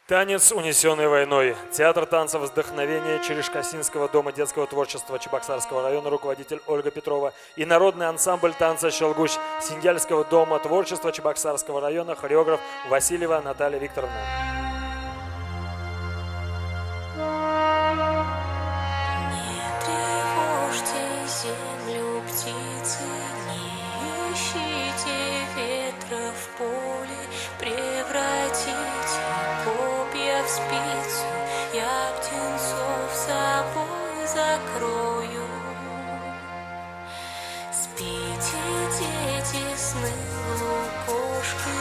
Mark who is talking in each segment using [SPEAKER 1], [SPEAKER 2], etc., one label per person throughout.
[SPEAKER 1] Танец, унесенный войной. Театр танцев «Вдохновение» Черешкасинского дома детского творчества Чебоксарского района руководитель Ольга Петрова и народный ансамбль танца «Щелгуч» Синдяльского дома творчества Чебоксарского района хореограф Васильева Наталья Викторовна.
[SPEAKER 2] Не тревожьте землю, птицы, не ищите ветра в поле, превратите копья в спицу, я птенцов собой закрою. Спите, дети, сны в лукошке,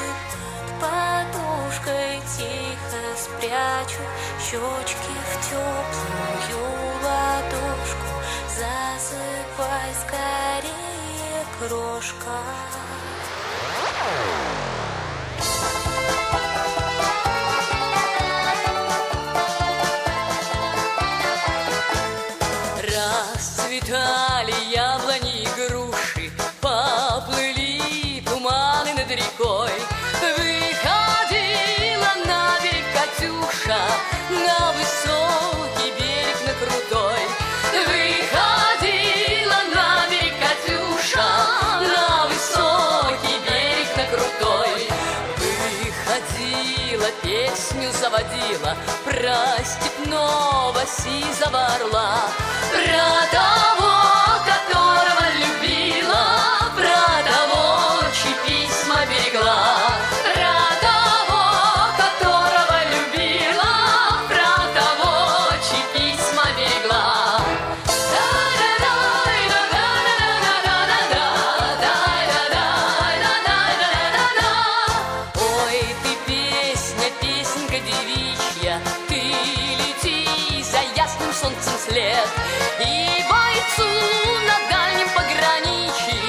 [SPEAKER 2] под подушкой тихо спрячу щечки в теплую ладошку. Засыпай скорее, крошка.
[SPEAKER 3] Расцветали яблони и груши, поплыли туманы над рекой. Выходила на берег Катюша, на высокий берег, на крутой. Выходила на берег Катюша, на высокий берег, на крутой. Выходила, песню заводила про степного сизого орла, про того, которого любила, про того, чьи письма берегла, про того, которого любила, про того, чьи письма берегла. Ой, ты песня, песенка девичья, ты лети за ясным солнцем след, и бойцу на дальнем пограничье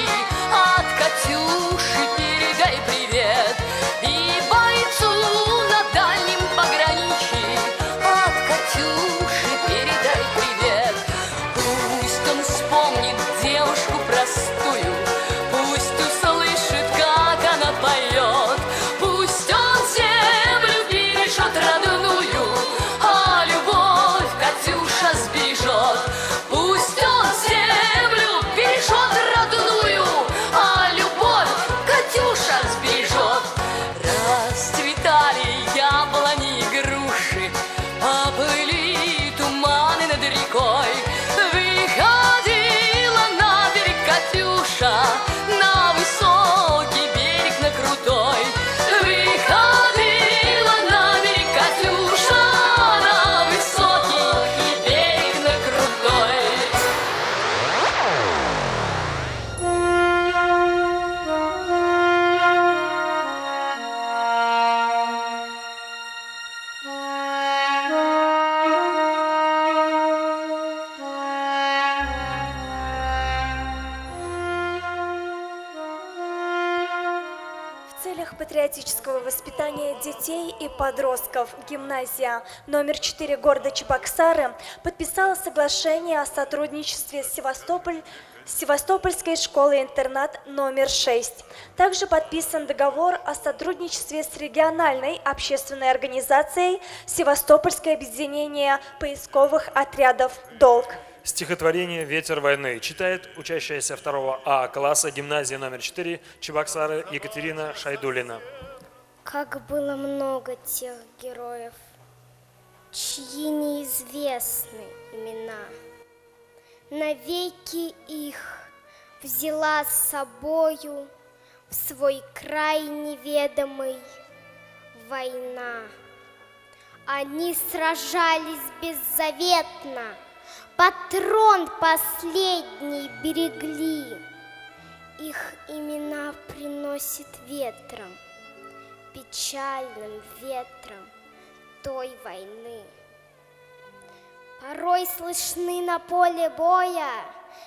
[SPEAKER 3] от Катюши передай привет. И бойцу на дальнем пограничье от Катюши передай привет. Пусть он вспомнит девушку простую, пусть услышит, как она поет, пусть он землю бережет родную, а любовь Катюша сбережет. Пусть он землю бережет родную, а любовь Катюша сбережет. Расцветали яблони и груши, поплыли туманы над рекой. Выходила на берег Катюша, на высокий берег, на крутой. Выходила на берег Катюша, на высокий берег, на крутой.
[SPEAKER 4] В целях патриотического воспитания детей и подростков гимназия номер 4 города Чебоксары подписала соглашение о сотрудничестве с Севастопольской школой-интернат номер 6. Также подписан договор о сотрудничестве с региональной общественной организацией Севастопольское объединение поисковых отрядов «Долг».
[SPEAKER 1] Стихотворение «Ветер войны» читает учащаяся 2 А класса гимназии номер 4 Чебоксары Екатерина Шайдулина.
[SPEAKER 5] Как было много тех героев, чьи неизвестны имена. Навеки их взяла с собою в свой край неведомый война. Они сражались беззаветно, патрон последний берегли. Их имена приносит ветром, печальным ветром той войны. Порой слышны на поле боя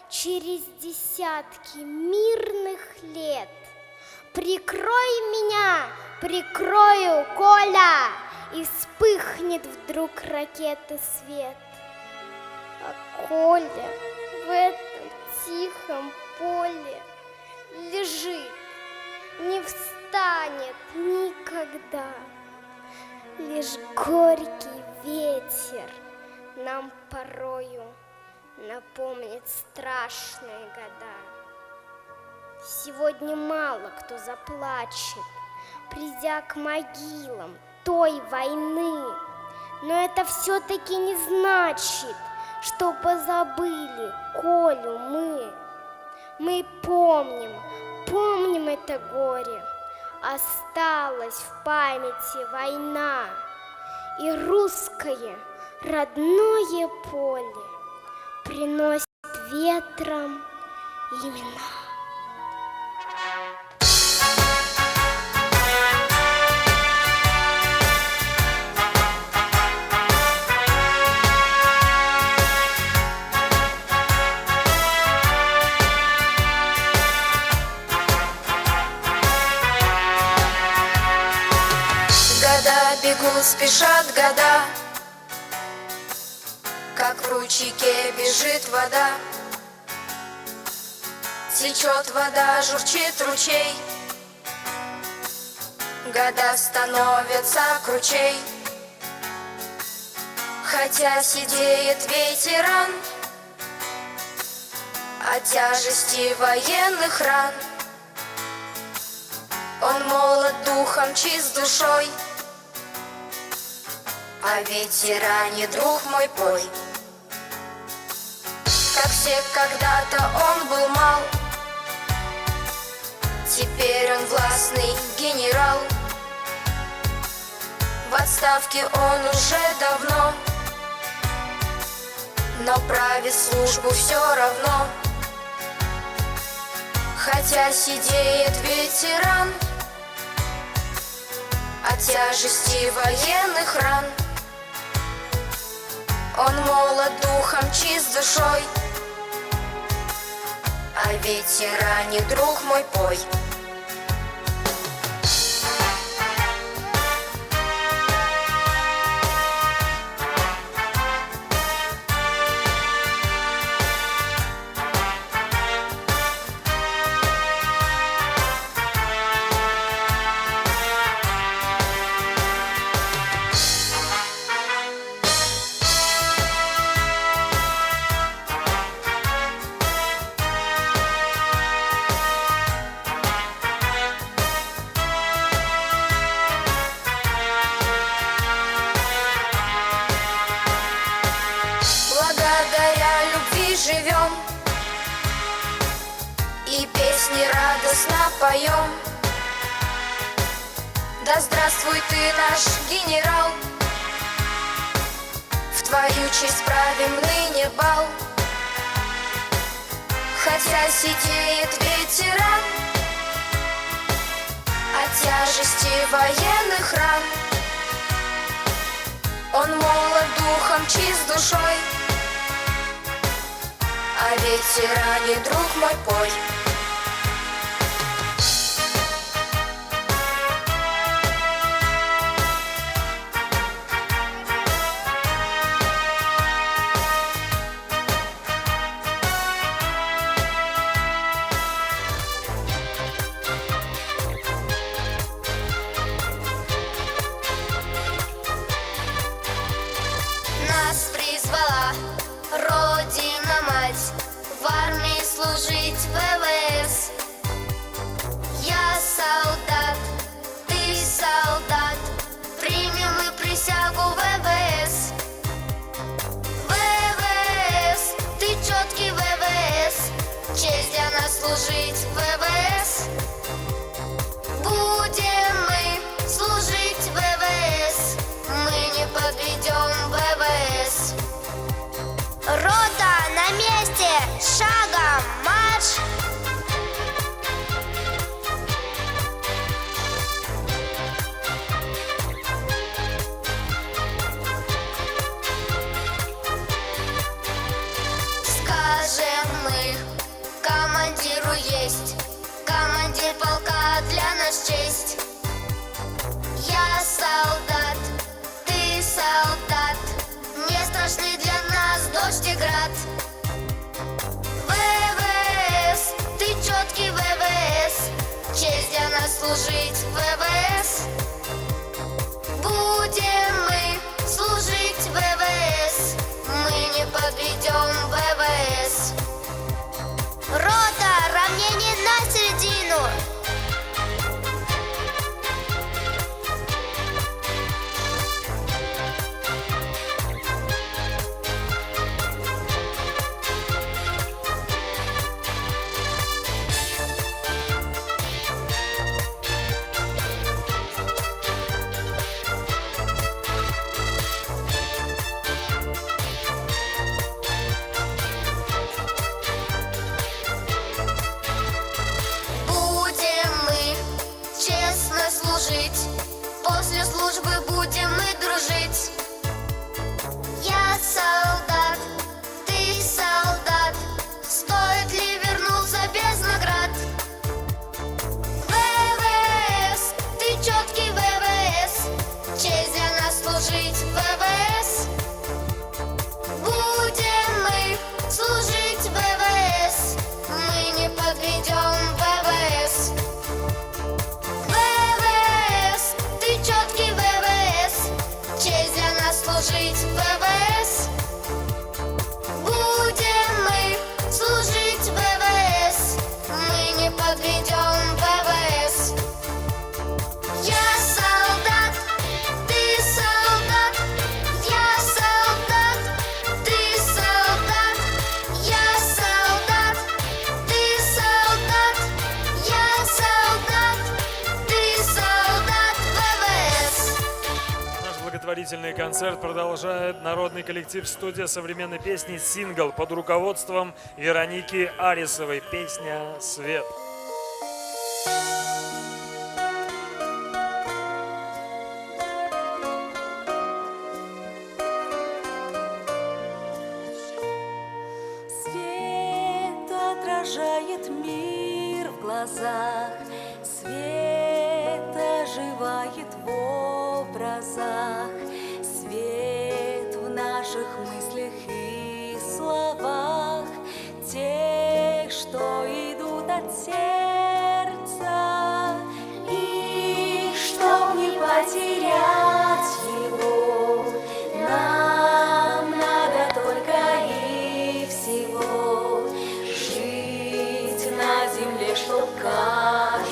[SPEAKER 5] через десятки мирных лет. Прикрой меня, прикрою, Коля, и вспыхнет вдруг ракеты свет. А Коля в этом тихом поле лежит, не встанет никогда. Лишь горький ветер нам порою напомнит страшные года. Сегодня мало кто заплачет, придя к могилам той войны. Но это все-таки не значит, что позабыли Колю мы. Мы помним, помним это горе. Осталась в памяти война и русское родное поле приносит ветром имена.
[SPEAKER 6] Года бегут, спешат года, Как в ручейке бежит вода. Течет вода, журчит ручей, Года становятся кручей. Хотя сидеет ветеран От тяжести военных ран, Он молод духом, чист душой, О ветеране, друг мой, пой. Как все когда-то он был мал, Теперь он властный генерал. В отставке он уже давно, Но правит службу все равно. Хотя сидеет ветеран От тяжести военных ран, Он молод духом, чист душой, О ветеране, друг мой, пой. Благодаря любви живем и песни радостно поем. Да здравствуй ты, наш генерал, В твою честь правим ныне бал. Хотя сидеет ветеран От тяжести военных ран, Он молод духом, чист душой, О ветеране, друг мой, пой. Нас призвала Родина-мать в армии служить ВВС. Я солдат, ты солдат, примем мы присягу ВВС. ВВС, ты четкий ВВС, честь для нас служить ВВС. Будем мы служить ВВС, мы не подведем ВВС.
[SPEAKER 5] Рота на месте! Шагом марш!
[SPEAKER 6] Скажем мы командиру есть, командир полка для нас честь. Я солдат, ты солдат, не страшны для нас дождь и град. ВВС, ты четкий ВВС, честь для нас служить ВВС. Будем служить ВВС. Будем мы служить ВВС, мы не подведем ВВС. ВВС, ты четкий ВВС, честь для нас служить ВВС. Будем мы служить ВВС, мы не подведем ВВС. Я солдат, ты солдат, я солдат, ты солдат, я солдат, ты солдат, я солдат, ты солдат ВВС.
[SPEAKER 1] Наш благотворительный концерт продолжает народный коллектив студия современной песни «Сингл» под руководством Вероники Арисовой. Песня «Свет».
[SPEAKER 2] Свет отражает мир в глазах, Свет оживает в образах, Свет в наших мыслях и словах, Тех, что идут от сердца, И чтоб не потерять его, нам надо только и всего жить на земле, чтоб каждый.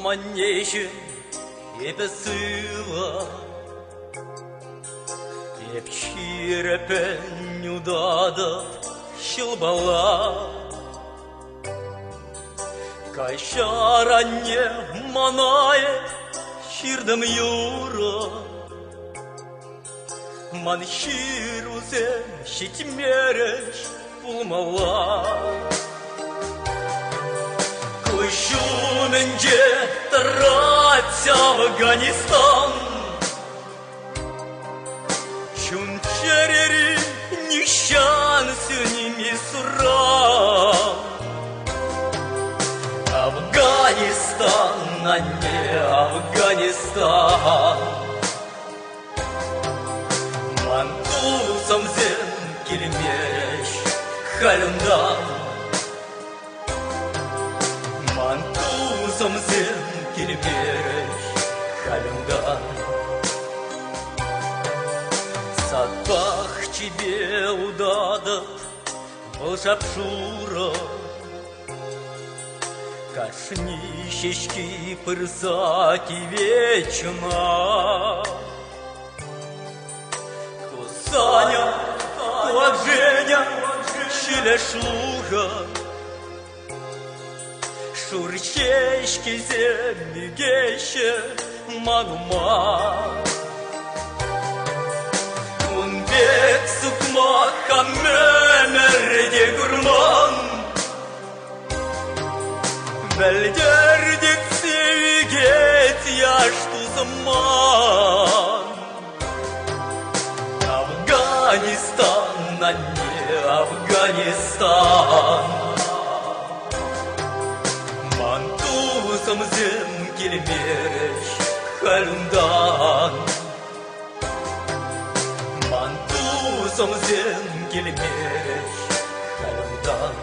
[SPEAKER 7] Маннеҫӗм, эпӗ сывӑ. Эп ҫирӗппӗн утатӑп ҫулпала. Каҫар, анне, мана эп ҫыртӑм юрӑ. Ман ҫырусем ҫитмерӗҫ пулмалла. Куҫ умӗнче тӑрать Афганистан. Чун-чӗрери нихҫан сӳнми суран. Афганистан, анне, Афганистан. Ман тусӑмсем килмерӗҫ халь унтан. Ман тусӑмсем килмерӗҫ халь унтан. Сад пахчипе утатӑп, вӑл шап-шурӑ. Кашни ҫеҫки пырса тивет чуна. Ку Саня, ку Женя, ҫиле шухӑ. Шур ҫеҫкисем ӳкеҫҫӗ ман ума. Ун пек сукмак хам ӗмӗрте курман. Пӗлтертӗп сивӗкет яш тусӑм ман. Афганистан, анне, Афганистан. Ман тусӑмсем килмерӗҫ халь унтан. Ман тусӑмсем килмерӗҫ халь унтан.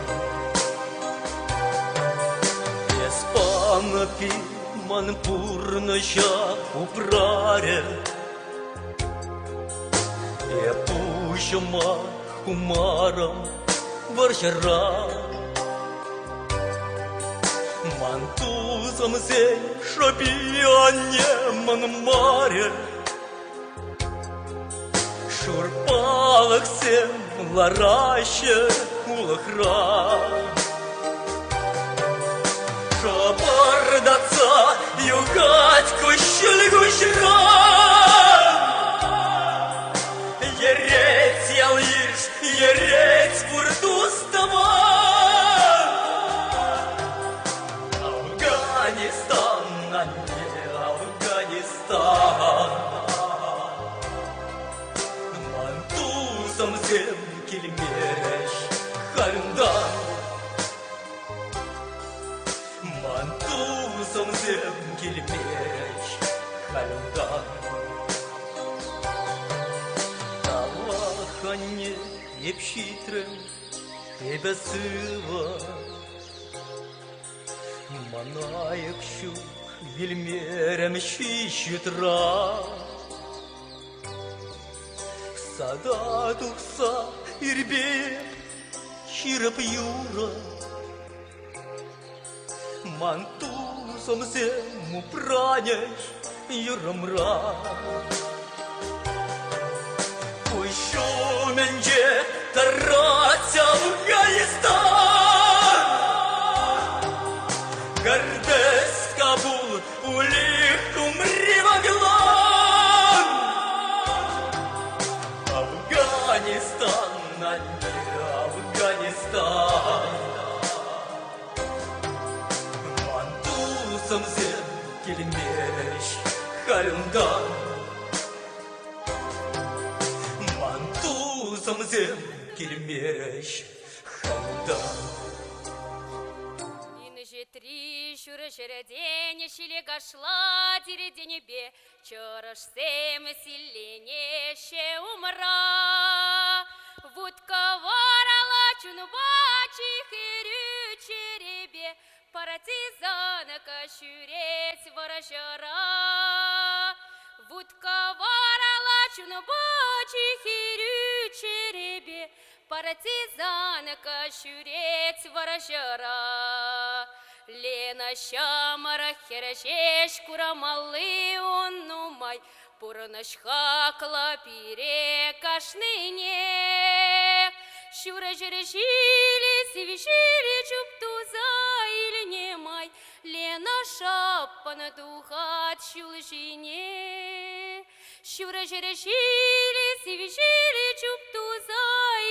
[SPEAKER 7] Эс панӑ пил ман пурнӑҫа упрарӗ. Эп пуҫӑма хумарӑм вӑрҫӑра. Ман тусӑмсен шӑпи анне манмарӗ. Шур палӑксем лараҫҫӗ улӑхра. Шӑпӑртатса юхать куҫҫуль куҫран. Йӗрет ял-йыш, йӗрет пур тус-тӑван. Афганистан, анне, Афганистан. Ман тусӑмсем килмерӗҫ халь унтан. Ман тусӑмсем килмерӗҫ халь унтан. Тавах, анне, эп ҫитрӗм, эпӗ сывӑ. Мана ҫук, вилмерӗм ҫич ютра. Сада тухса ирпе ҫирӗп юрӑ. Ман тусӑмсем упранӗҫ юрӑмра. Куҫ умӗнче тӑрать Афганистан. Гордес Кабул улих умри Вавилон. Афганистан, анне, Афганистан. Ман тусӑмсем килмерӗҫ халь унтан. Ман тусӑмсем килмерӗҫ халь унтан.
[SPEAKER 3] Инҫетри ҫурҫӗртен ҫиле кашлать иртенпе Чӑрӑшсем силленеҫҫӗ умра. Вут-кӑварла чунпа чи хӗрӳ чӗрепе Партизанка ҫӳрет вӑрҫӑра. Вут-кӑварла чунпа чи хӗрӳ чӗрепе Партизанка ҫӳрет вӑрҫӑра. Лена ҫамрӑк хӗрӗ ҫеҫ курамалли ун нумай. Пурнӑҫ хаклӑ пире кашнине. Ҫурҫӗр ҫилӗ, сив ҫилӗ чуп туса илнӗ май Лена шӑппӑн тухать ҫул ҫине. Ҫурҫӗр ҫилӗ, сив ҫилӗ чуп туса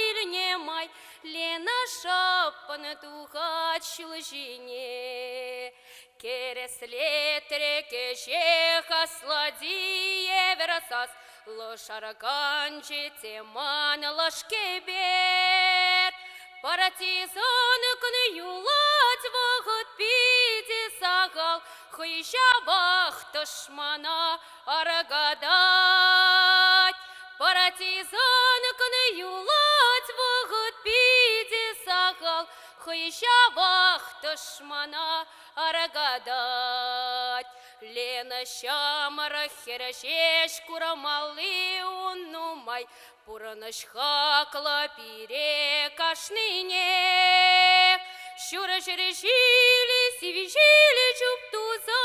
[SPEAKER 3] илнӗ май Лена шӑппӑн тухать ҫул ҫине. Кӗреслетрӗ кӗҫех аслати евӗр сас, Лӑшарканчӗ те ман лӑш кӗпер. Партизан кун юлать вӑхӑт питӗ сахал, Хӑй ҫавах тӑшмана аркатать. Партизан кун юлать вӑхӑт питӗ сахал, Хӑй ҫавах тӑшмана аркатать. Лена ҫамрӑк хӗрӗ ҫеҫ курмалли ун нумай, Пурнӑҫ хаклӑ пире кашнине. Ҫурҫӗр ҫилӗ, сив ҫилӗ чуп туса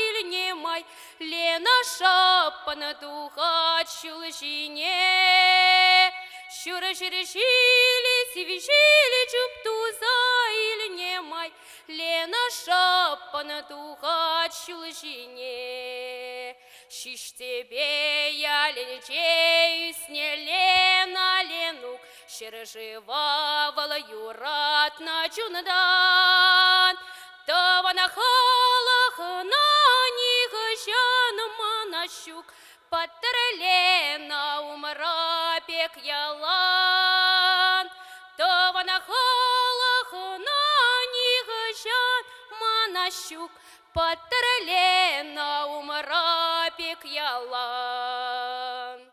[SPEAKER 3] илнӗ май Лена шӑппӑн тухать ҫул ҫине. Ҫурҫӗр ҫилӗ, сив ҫилӗ чуп туса илнӗ май Лена шӑппӑн тухать ҫул ҫине. Ҫиҫтӗпе ялӗнче ӳснӗ Лена Ленук ҫӗршыва вӑл юратнӑ чунтан. Тӑван халӑхна нихӑҫан манас ҫук, Паттӑр Лена умра пек ялан. Тӑван халӑхна нихӑҫан манас ҫук, Паттӑр Лена умра пек ялан.